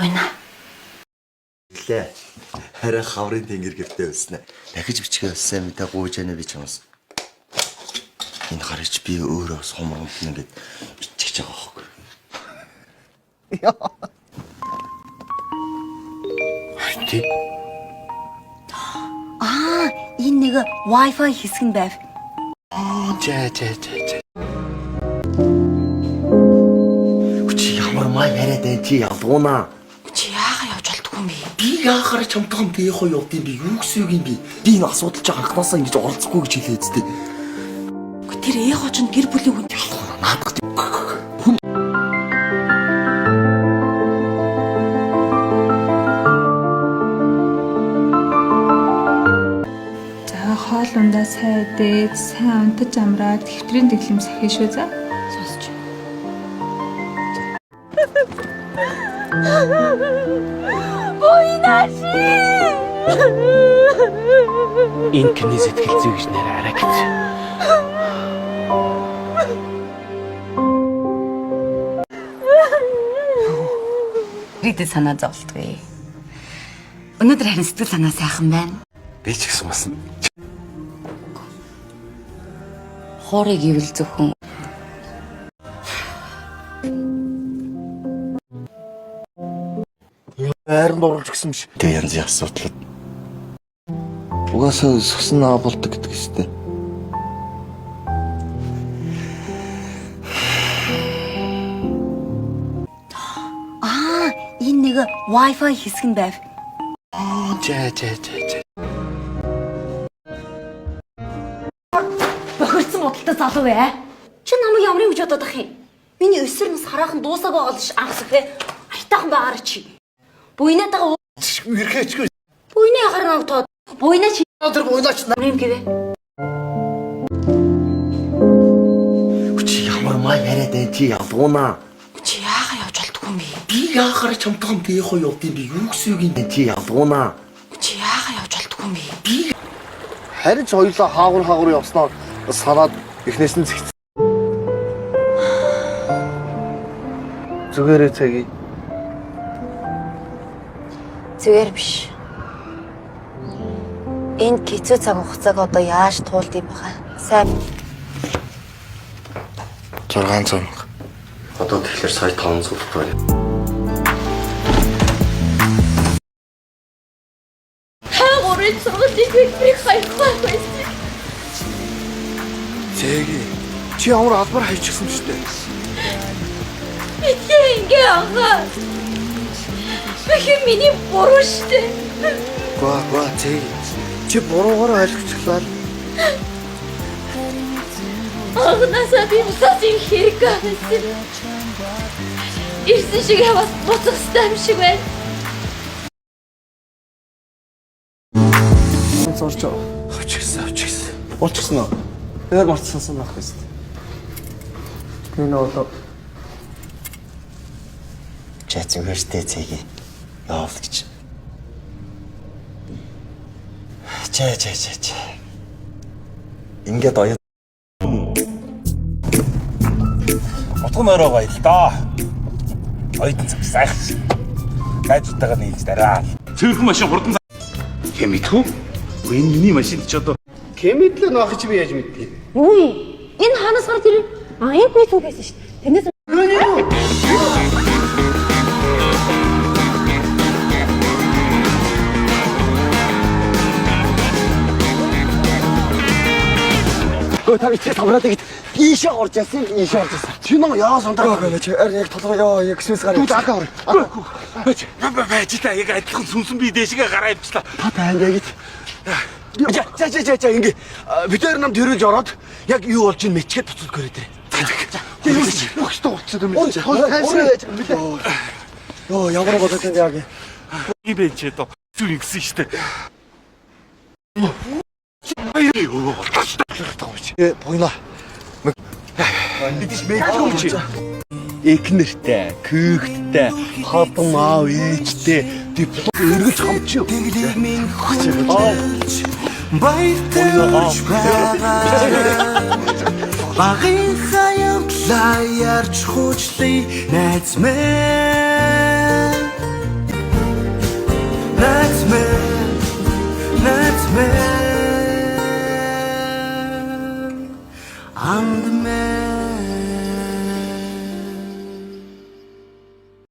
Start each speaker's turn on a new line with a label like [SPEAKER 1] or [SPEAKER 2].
[SPEAKER 1] Буйна.
[SPEAKER 2] Лээ. Харин хаврын тэнгэр гэртээ өснө. Дахиж бичгээ өссөн мэдээ гуйж яана би чамаас. Энэ хараач би өөрөө сумранд ингээд бичиж байгаа хөөхгүй. Яа. Тий.
[SPEAKER 1] Аа, энэ нэг Wi-Fi хэсэг нь байв.
[SPEAKER 2] За за за за. Чи ямар маа яриад байна чи ялгуунаа.
[SPEAKER 1] Чи яагаа явж болдгүй юм бэ?
[SPEAKER 2] Би яахаар чамтай хамт яах вэ явдیں би юу гэсэн үг юм би? Би энэ асуудал чи анхнаасаа ингэж оролцохгүй гэж хэлээ зү.
[SPEAKER 1] Үгүй тэр эхо чинь гэр бүлийн хүн.
[SPEAKER 2] Ялгуунаа наадах хүн.
[SPEAKER 3] За хоол ундаа сайн идээд, сайн унтаж амраад хэвтрийн дэглэм сахина шүү за.
[SPEAKER 1] Сонсч. Буйна ши.
[SPEAKER 4] Энэ кино сэтгэл зүй гэж нэр арай хэцүү.
[SPEAKER 1] Ридэд санаа зовлтгүй. Өнөөдөр харин сэтгэл санаа сайхан байна.
[SPEAKER 4] Би ч гэсэн бас
[SPEAKER 1] Хуурыг ивэл зөвхөн
[SPEAKER 2] Хайранд оруулж гисэн биш. Тэг янзын асуудлууд. Угаасаа сусан аа болдог гэдэг шүү дээ.
[SPEAKER 1] Аа, энэ нэг Wi-Fi хэсэг нь байв.
[SPEAKER 4] За за за за.
[SPEAKER 1] Бохирдсон бодолтой залуу бай. Чи намайг ямар юм гэж бодоод ах юм? Миний өсөр нас хараахан дуусаагүй байгаа л ш анх сөхөө. Айтаахан байгаарай чи. Буйнатайгаа
[SPEAKER 2] Эргээчгүй.
[SPEAKER 1] буйны яхаар намайг тоод. Буйна чи
[SPEAKER 2] Тэр буйнаач.
[SPEAKER 1] ямар юм гэвэ?
[SPEAKER 2] Чи ямар маа яриад байна чи ялгуунаа.
[SPEAKER 1] Чи яагаа явж болдгүй юм бэ?
[SPEAKER 2] Би яахаар чамтай хамт яах вэ явдیں би юу гэсэн үг юм бэ чи ялгуунаа.
[SPEAKER 1] Чи яагаа явж болдгүй юм бэ?
[SPEAKER 5] Харин ч хоёулаа хаагур хаагур явснаар санаад эхнээс нь зэгц. Зүгээрээ цагийг
[SPEAKER 1] Зүгээр биш. Энэ хэцүү цаг хугацааг одоо яаж туулд юм бэ? Сайн
[SPEAKER 2] 600 мянга. Одоо тэгэхээр сая 500 байна.
[SPEAKER 6] Гурван сургуулийн төлбөрийг хаяхгүй байсан.
[SPEAKER 5] Зэги. Чи ямар албар хайчихсан шүү дээ.
[SPEAKER 6] Битгий ингээ анхаа. Бэхэн миний буруу шүү дээ.
[SPEAKER 5] Гва гва зэги. Чи буруугаар ойлгочихлаа.
[SPEAKER 6] Анхнаасаа би бусаас юм хэрэг байсан. Ирсэн шиг бас буцах ёстой юм шиг байна.
[SPEAKER 5] Зорч авчихсан авчихсан. Болчихсон уу? Тэр мартсан байх гэсэн. Энэ одоо
[SPEAKER 2] Чи зүгээр штэ цэги. Явал гэж. Чэ чэ чэ чэ. Ингээд оюу
[SPEAKER 7] Утга нөрөө гоё л доо. Оюутан цаг сайхан. Найзуудтайгаа нийлж дараа.
[SPEAKER 4] Цэвэрхэн машин хурдан Хэм мэдхүү? Энэ миний машинд ч одоо
[SPEAKER 5] Кемидлээ нөх чи би яаж мэдтий?
[SPEAKER 6] Үгүй. Энэ ханаас гараад ирв. А энд нэг хүн байсан шүү дээ. Тэрнээс
[SPEAKER 2] Гөө та бичээ тавраад игэд ийшээ орж яасан ийшээ орж яасан.
[SPEAKER 5] Чи нөө яа сундраа.
[SPEAKER 2] Гөө чи ар яг толгой ёо яг сүнс гараа.
[SPEAKER 5] Дүү акаа ор.
[SPEAKER 7] Бач. Бач та яг адилхан сүнсэн би дээшгээ гараа явчихлаа.
[SPEAKER 5] Та тань яг ит. За за за за ингээ бид хоёр намд хөрөж ороод яг юу болж ин мэдчихэд буцаад көрөөд ирээ. За. Юу ч болчиход юм бэ?
[SPEAKER 2] Ёо ямар болоод байна яг.
[SPEAKER 7] Юм бэ чи одоо зүр ингэсэн штэ. Баяр юу болтоо штэ.
[SPEAKER 5] Буйнаа.
[SPEAKER 7] Мэдээж мэдгүй чи.
[SPEAKER 5] Эхнэртэй, күүхттэй, хатан аав ээжтэй диплом өргөж хамч юу.
[SPEAKER 8] Багийнхаа явдлаа ярьж хуучлаа найз мэн. байна.